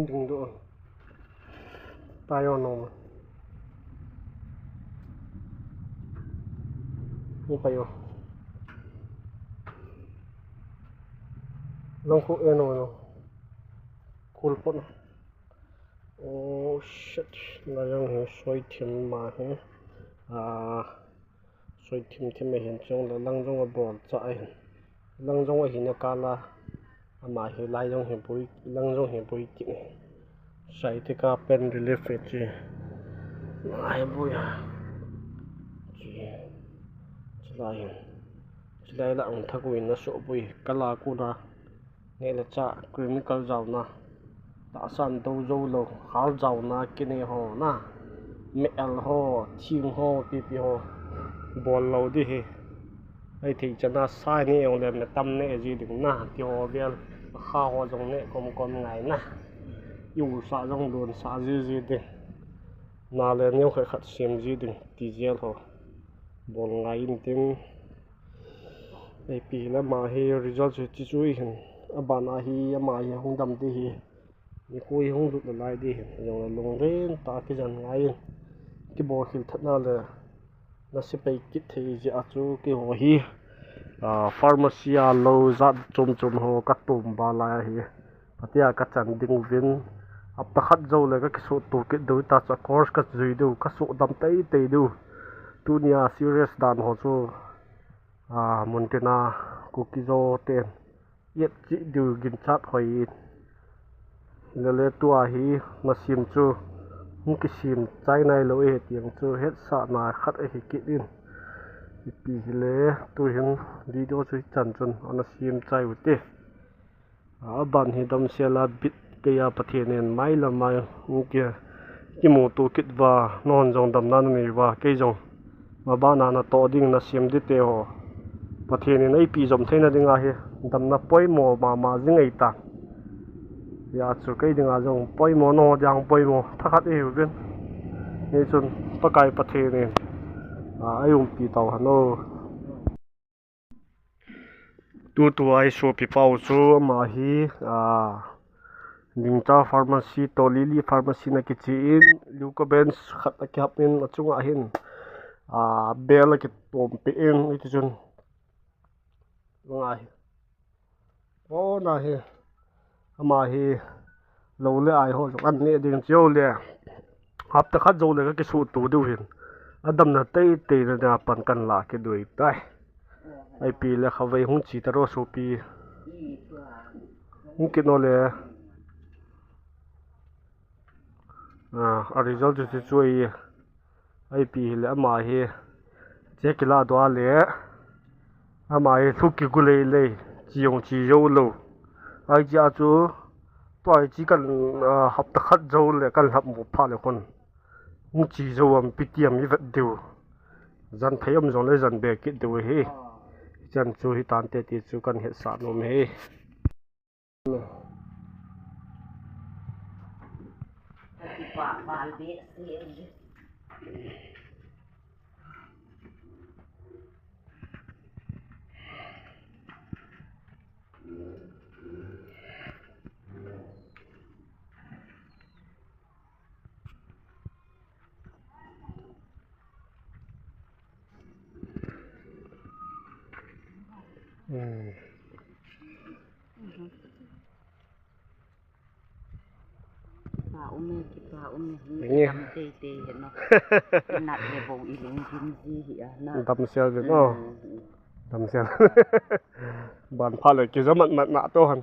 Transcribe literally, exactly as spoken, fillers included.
Ding do. Tayo no. Ni payo. Long ko eno no. Cool po no. Oh shit. Na yang he soi thim ma he. Ah. Soi thim thim ahin, chule lang jong abol cha ahin. Lang jong ahin akala. Ama hi lai jong hi bui, lang jong hi bui kit. Sciatica pain relief hi chi. Lai bui a. Chi. Chi lai hin. Chi lai la ang thak ui na so bui. Kala kuna. Neh le chah, chemical jaona, tahsan do jou lou, hal jaona, kinei ho na, mel ho, thing ho, pipi ho, bol lou di hi. Ai thei chana sa neh jong le, mi tam neh ji ding na, ti ho vel, kha ho jong neh kom kom ngai na. Iu sa jong lon sa ji ji ding. Na le neo khat khat sem ji ding, ti jel ho. Bol ngai in tin. Ipi le ama hi result chu ti chu hin. Aban a hi ama hi hung dam di hi. Nikho hi hung lut nalai di hin. Jong le lunglen tah a kijen ngai in. Kibol khel that na le. Na se pai kit thei jeh a chu keiho hi. Ah, pharmacy a lou jat chom chom ho ka tom ba lai ahi. Atia ka chan ding uvin. Hapta khat jou le ka kisuh to kit diu ta chu course ka jui diu, ka suh dam tei tei diu. Tunia serious dan ho chu, ah, Muntina Kuki-Zo ten et cheh diu ginchat hoi in. Lele tua hi nasem chu hung kisem chai nai lou e tiang chu hetsahna khat ahi kit in. Ipi hile tuhin video chu hichan chun ana sem chai u te. Aban hi damsel a bit kei a Pathen in mailam a hung ki, kimuto kit uva, nahon jong damna nanei uva, kei jong maban a natoh ding nasem di te ho. Pathen in eipi jom theina dinga hi damna poimo mama jing ahitan. Hijeh chun kei dinga jong poimo, naho dinga poimo, thakhat ihiuvin. Hichun Pakai Pathen in, a, eiumpi tau hen o. Tutua isopi pau chu ama hi, a, Ningcha Pharmacy toh Lily Pharmacy na kiche in, Leukobenz khat akihap in achunga hin, a, bel akitom peh in, hiti chun. Lunga hi. O na hi. Ama hi lou le ai ho jong an neh ding cheu le. Hapta khat jou le ka kisuh to diu hin. Adamna tei tei na dia pan kan la kit diu tai. Ipi le kha vei hung chi ta ro sopi. Hung kit no le. A, a result chu chu i. Ipi hile ama hi. Che kila dua le. Ama hi lhu kigu lei lei. Chi jong chi jou lou. Ai chi a chu. Tua hi chi kan, a, hapta khat jou le kan lhap mu pha le khun. Hung chi jou am pi ti am i vet diu. Jan phei um jong le jan be kit diu hi. Chan chu hitan te ti chu kan hetsah nom hi. Pa ume, kipa ume, hi. Nge. Dam tei tei hi no. Nat le bo i lung jin ji hi a na. Damsel ve no. Mm. Damsel. Ban pha le kijamat mat na to han.